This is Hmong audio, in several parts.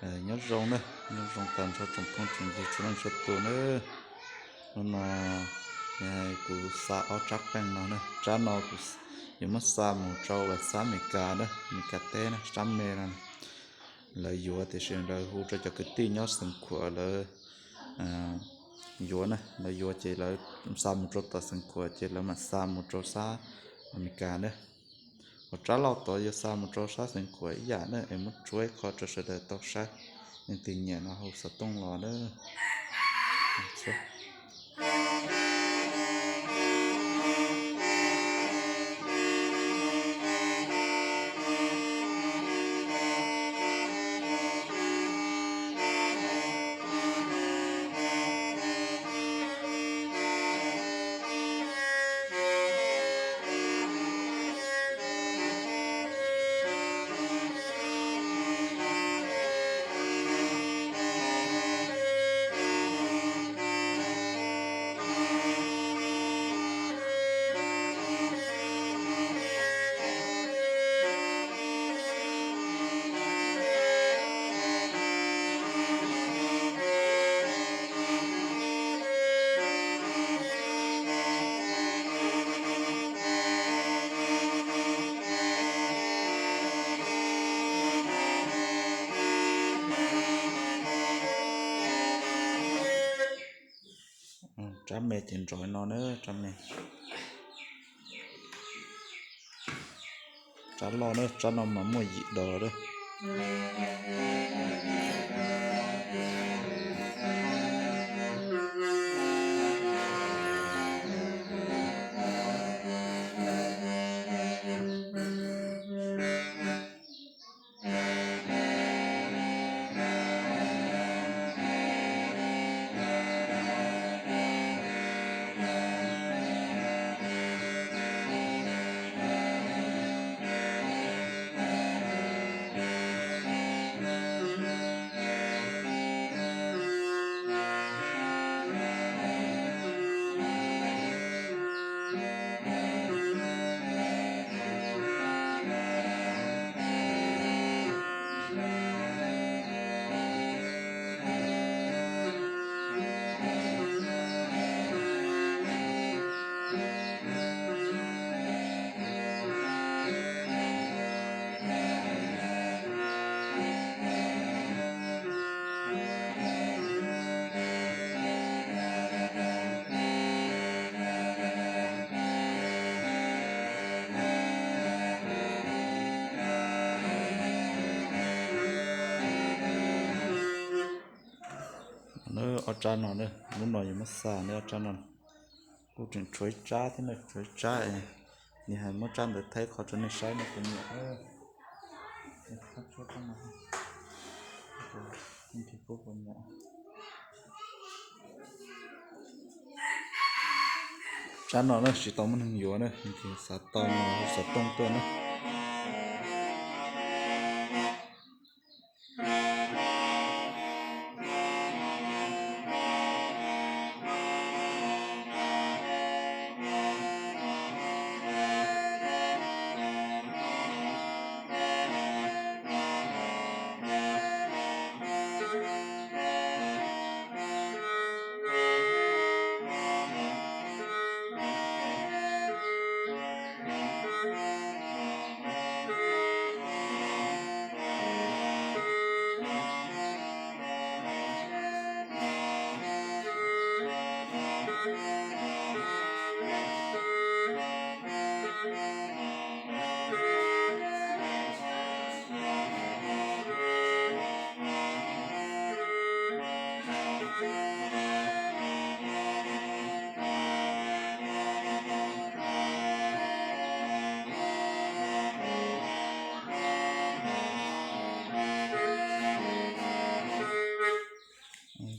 Nyob zoo na, nyob zoo tag nrho tsoom phooj tsoom ywg txhua leej txhua tus na. Hnub no kuv xa ob tsab qeej no na, tsab no kuv yuav muab xa mus rau xab Amelikas na, Amelikas teb na, tsab me no. Lawv yuav tiam sis lawv hu rau cov kwv tij nyob Xeev Khuam lawv yuav na, lawv yuav ces lawv xa mus rau tom Xeev Khuam ces lawv mam xa mus rau xab Amelikas na. Hos tsab loj tod yuav xa mus rau sab Xeev Khuam ib yam na, es muab tshuab ib qho rau sawv daws tau saib. Leej twg nyiam no hu xov tooj los na. Tsab me ces nrov no na, tsab me. Tsab loj na, tsab no mas muaj yim dos lawm. Ob tsab no, lub no yuav muab xa ne, ob tsab no. Kuj tseem tshuav ib tsab thiab na, tshuav ib tsab es nws hais muab tsab ntawd thaij qhov rau nej saib no puas nyiam. Tsab no na tsis tau muaj neeg yuav na, ces xav tau no xov tooj tuaj na.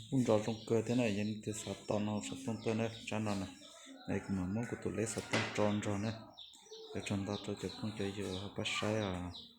Kuj nrov zoo kawg thiab na, yog leej twg xav tau no xov tooj tuaj na, tsab no na. Kuv mam muab kuv tus leb xov tooj tso nrog na, cov tsaug ntau rau cov phooj cov ywg ho pab saib os.